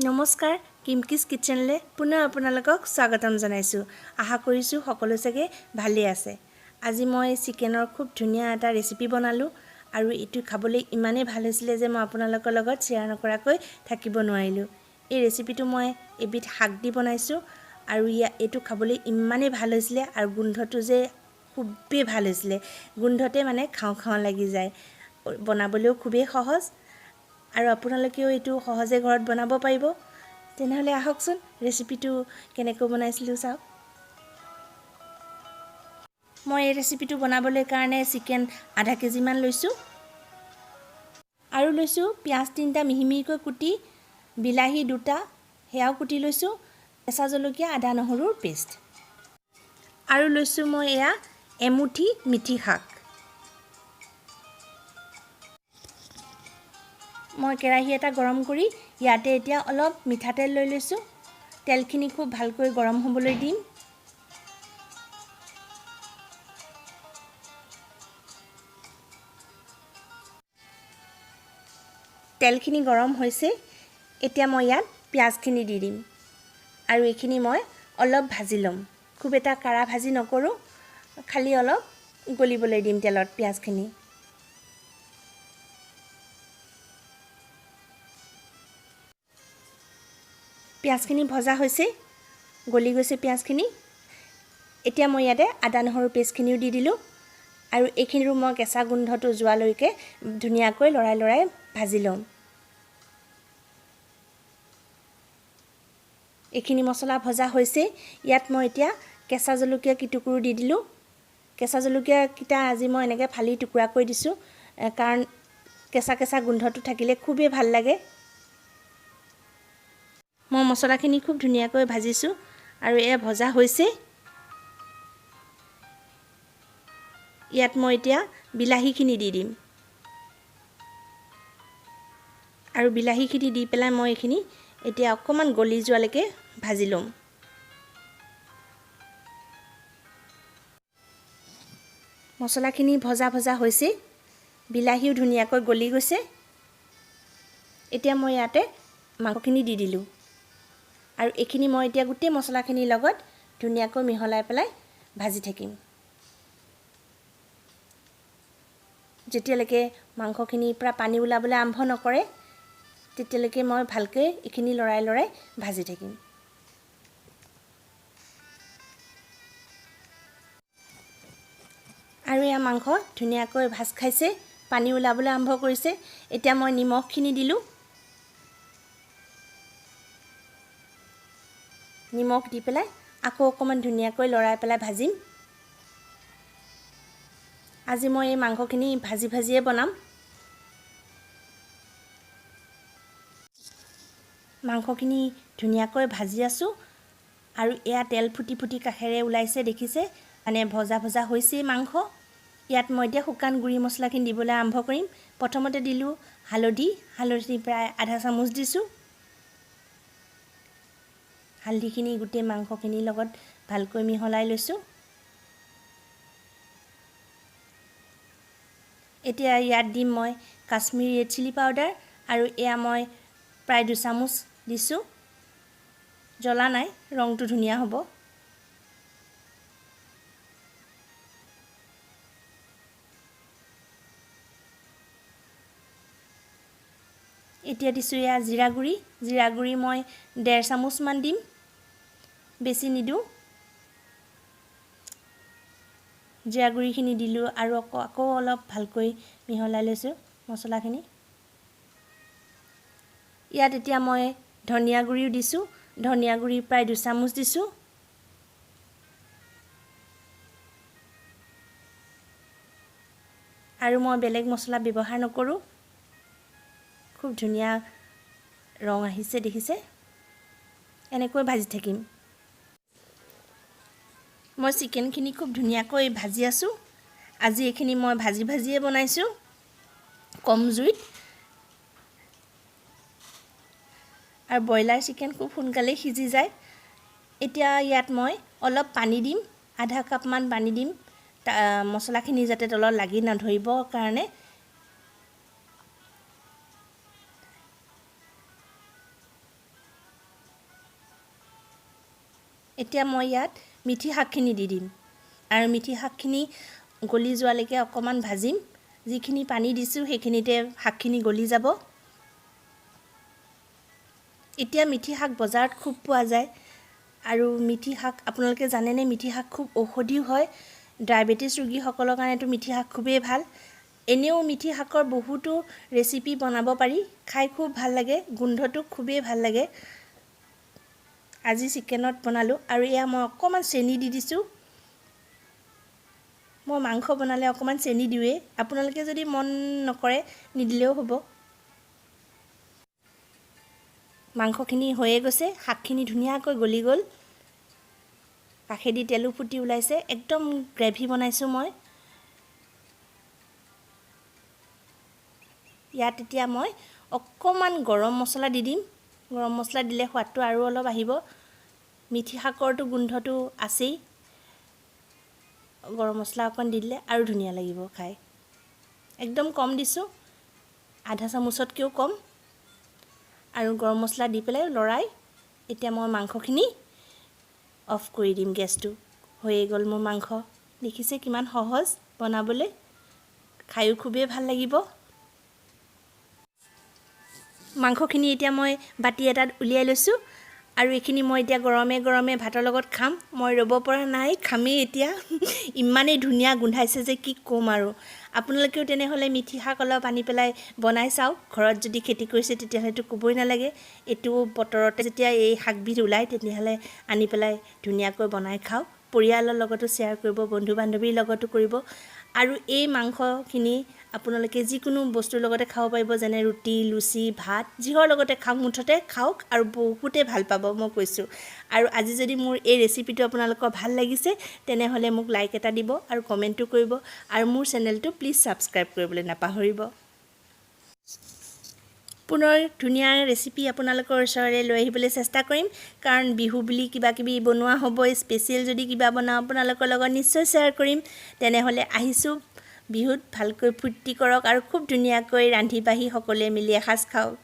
নমস্কাৰ, কিমকিছ কিটচেনলৈ পুনৰ আপোনালোকক স্বাগতম জনাইছোঁ। আশা কৰিছোঁ সকলো চাগে ভালেই আছে। আজি মই চিকেনৰ খুব ধুনীয়া এটা ৰেচিপি বনালোঁ আৰু এইটো খাবলৈ ইমানেই ভাল হৈছিলে যে মই আপোনালোকৰ লগত শ্বেয়াৰ নকৰাকৈ থাকিব নোৱাৰিলোঁ। এই ৰেচিপিটো মই এবিধ শাক দি বনাইছোঁ আৰু এইটো খাবলৈ ইমানেই ভাল হৈছিলে আৰু গোন্ধটো যে খুবেই ভাল হৈছিলে, গোন্ধতে মানে খাওঁ খাওঁ লাগি যায়। বনাবলৈও খুবেই সহজ আৰু আপোনালোকেও এইটো সহজে ঘৰত বনাব পাৰিব। তেনেহ'লে আহকচোন, ৰেচিপিটো কেনেকৈ বনাইছিলোঁ চাওক। মই এই ৰেচিপিটো বনাবলৈ কাৰণে চিকেন আধা কেজিমান লৈছোঁ আৰু লৈছোঁ পিঁয়াজ 3টা মিহি মিহিকৈ কুটি, বিলাহী 2টা সেয়াও কুটি লৈছোঁ, কেঁচা জলকীয়া, আদা নহৰুৰ পেষ্ট আৰু লৈছোঁ মই এয়া এমুঠি মিঠি শাক। মই কেৰাহী এটা গৰম কৰি ইয়াতে এতিয়া অলপ মিঠাতেল লৈ লৈছোঁ। তেলখিনি খুব ভালকৈ গৰম হ'বলৈ দিম। তেলখিনি গৰম হৈছে, এতিয়া মই ইয়াত পিঁয়াজখিনি দি দিম আৰু এইখিনি মই অলপ ভাজি ল'ম। খুব এটা কাঢ়া ভাজি নকৰোঁ, খালি অলপ গলিবলৈ দিম তেলত পিঁয়াজখিনি। পিঁয়াজখিনি ভজা হৈছে, গলি গৈছে পিঁয়াজখিনি। এতিয়া মই ইয়াতে আদা নহৰু পেষ্টখিনিও দি দিলোঁ আৰু এইখিনিৰো মই কেঁচা গোন্ধটো যোৱালৈকে ধুনীয়াকৈ লৰাই লৰাই ভাজি ল'ম। এইখিনি মছলা ভজা হৈছে, ইয়াত মই এতিয়া কেঁচা জলকীয়া কেইটুকুৰো দি দিলোঁ। কেঁচা জলকীয়াকেইটা আজি মই এনেকৈ ফালি টুকুৰা কৰি দিছোঁ, কাৰণ কেঁচা কেঁচা গোন্ধটো থাকিলে খুবেই ভাল লাগে। মই মছলাখিনি খুব ধুনীয়াকৈ ভাজিছোঁ আৰু এয়া ভজা হৈছে। ইয়াত মই এতিয়া বিলাহীখিনি দি দিম আৰু বিলাহীখিনি দি পেলাই মই এইখিনি এতিয়া অকণমান গলি যোৱালৈকে ভাজি ল'ম। মছলাখিনি ভজা ভজা হৈছে, বিলাহীও ধুনীয়াকৈ গলি গৈছে। এতিয়া মই ইয়াতে মাংসখিনি দি দিলোঁ আৰু এইখিনি মই এতিয়া গোটেই মছলাখিনিৰ লগত ধুনীয়াকৈ মিহলাই পেলাই ভাজি থাকিম, যেতিয়ালৈকে মাংসখিনিৰ পৰা পানী ওলাবলৈ আৰম্ভ নকৰে তেতিয়ালৈকে মই ভালকৈ এইখিনি লৰাই লৰাই ভাজি থাকিম। আৰু এয়া মাংস ধুনীয়াকৈ ভাজ খাইছে, পানী ওলাবলৈ আৰম্ভ কৰিছে। এতিয়া মই নিমখখিনি দিলোঁ। নিমখ দি পেলাই আকৌ অকণমান ধুনীয়াকৈ লৰাই পেলাই ভাজিম। আজি মই এই মাংসখিনি ভাজি ভাজিয়ে বনাম। মাংসখিনি ধুনীয়াকৈ ভাজি আছোঁ আৰু এয়া তেল ফুটি ফুটি কাষেৰে ওলাইছে, দেখিছে, মানে ভজা ভজা হৈছেই মাংস। ইয়াত মই এতিয়া শুকান গুড়ি মছলাখিনি দিবলৈ আৰম্ভ কৰিম। প্ৰথমতে দিলোঁ হালধি, হালধি প্ৰায় আধা চামুচ দিছোঁ। হালধিখিনি গোটেই মাংসখিনিৰ লগত ভালকৈ মিহলাই লৈছোঁ। এতিয়া ইয়াত দিম মই কাশ্মীৰী ৰেড চিলি পাউডাৰ আৰু এয়া মই প্ৰায় 2 চামুচ দিছোঁ। জ্বলা নাই, ৰংটো ধুনীয়া হ'ব। এতিয়া দিছোঁ এয়া জিৰা গুড়ি। জিৰা গুড়ি মই 1.5 চামুচমান দিম, বেছি নিদিওঁ। জিৰা গুড়িখিনি দিলোঁ আৰু আকৌ অলপ ভালকৈ মিহলাই লৈছোঁ মছলাখিনি। ইয়াত এতিয়া মই ধনিয়া গুড়িও দিছোঁ, ধনিয়া গুড়ি প্ৰায় 2 চামুচ দিছোঁ। আৰু মই বেলেগ মছলা ব্যৱহাৰ নকৰোঁ। খুব ধুনীয়া ৰং আহিছে, দেখিছে। এনেকৈ ভাজি থাকিম। মই চিকেনখিনি খুব ধুনীয়াকৈ ভাজি আছোঁ। আজি এইখিনি মই ভাজি ভাজিয়ে বনাইছোঁ, কম জুইত। আৰু ব্ৰইলাৰ চিকেন খুব সোনকালেই সিজি যায়। এতিয়া ইয়াত মই অলপ পানী দিম, আধা কাপমান পানী দিম, মছলাখিনি যাতে তলত লাগি নধৰিবৰ কাৰণে। এতিয়া মই ইয়াত মিঠি শাকখিনি দি দিম আৰু মিঠি শাকখিনি গলি যোৱালৈকে অকণমান ভাজিম। যিখিনি পানী দিছোঁ, সেইখিনিতে শাকখিনি গলি যাব। এতিয়া মিঠি শাক বজাৰত খুব পোৱা যায়। আৰু মিঠি শাক আপোনালোকে জানেনে, মিঠি শাক খুব ঔষধিও হয়। ডায়েবেটিছ ৰোগীসকলৰ কাৰণেতো মিঠি শাক খুবেই ভাল। এনেও মিঠি শাকৰ বহুতো ৰেচিপি বনাব পাৰি, খাই খুব ভাল লাগে, গোন্ধটো খুবেই ভাল লাগে। আজি চিকেনত বনালোঁ। আৰু এয়া মই অকণমান চেনি দি দিছোঁ। মই মাংস বনালে অকণমান চেনি দিওঁৱেই। আপোনালোকে যদি মন নকৰে, নিদিলেও হ'ব। মাংসখিনি হৈয়ে গৈছে, শাকখিনি ধুনীয়াকৈ গলি গ'ল, কাষেদি তেলো ফুটি ওলাইছে। একদম গ্ৰেভি বনাইছোঁ মই। ইয়াত এতিয়া মই অকণমান গৰম মছলা দি দিম। গৰম মছলা দিলে সোৱাদটো আৰু অলপ আহিব। মিঠি শাকৰটো গোন্ধটো আছেই, গৰম মছলা অকণ দি দিলে আৰু ধুনীয়া লাগিব খাই। একদম কম দিছোঁ, আধা চামুচতকৈও কম। আৰু গৰম মছলা দি পেলাই লৰাই এতিয়া মই মাংসখিনি অফ কৰি দিম গেছটো। হৈয়ে গ'ল মোৰ মাংস। দেখিছে কিমান সহজ বনাবলৈ, খায়ো খুবেই ভাল লাগিব। মাংসখিনি এতিয়া মই বাতি এটাত উলিয়াই লৈছোঁ আৰু এইখিনি মই এতিয়া গৰমে গৰমে ভাতৰ লগত খাম। মই ৰ'ব পৰা নাই, খামেই এতিয়া। ইমানেই ধুনীয়া গোন্ধাইছে যে কি ক'ম আৰু। আপোনালোকেও তেনেহ'লে মিঠি শাক অলপ আনি পেলাই বনাই চাওক। ঘৰত যদি খেতি কৰিছে, তেতিয়াহ'লেতো ক'বই নালাগে। এইটো বতৰতে যেতিয়া এই শাকবিধ ওলায়, তেতিয়াহ'লে আনি পেলাই ধুনীয়াকৈ বনাই খাওক। পৰিয়ালৰ লগতো শ্বেয়াৰ কৰিব, বন্ধু বান্ধৱীৰ লগতো কৰিব। আৰু এই মাংসখিনি আপোনালোকে যিকোনো বস্তুৰ লগতে খাব পাৰিব, যেনে ৰুটি, লুচি, ভাত, যিহৰ লগতে খাওক, মুঠতে খাওক আৰু বহুতেই ভাল পাব, মই কৈছোঁ। আৰু আজি যদি মোৰ এই ৰেচিপিটো আপোনালোকৰ ভাল লাগিছে, তেনেহ'লে মোক লাইক এটা দিব আৰু কমেণ্টো কৰিব আৰু মোৰ চেনেলটো প্লিজ ছাবস্ক্ৰাইব কৰিবলৈ নাপাহৰিব। পুনৰ ধুনীয়া ৰেচিপি আপোনালোকৰ ওচৰলৈ লৈ আহিবলৈ চেষ্টা কৰিম, কাৰণ বিহু বুলি কিবা কিবি বনোৱা হ'ব। স্পেচিয়েল যদি কিবা বনাওঁ, আপোনালোকৰ লগত নিশ্চয় শ্বেয়াৰ কৰিম। তেনেহ'লে আহিছোঁ। বিহুত ভালকৈ ফূৰ্তি কৰক আৰু খুব ধুনীয়াকৈ ৰান্ধি বাঢ়ি সকলোৱে মিলি এসাঁজ খাওক।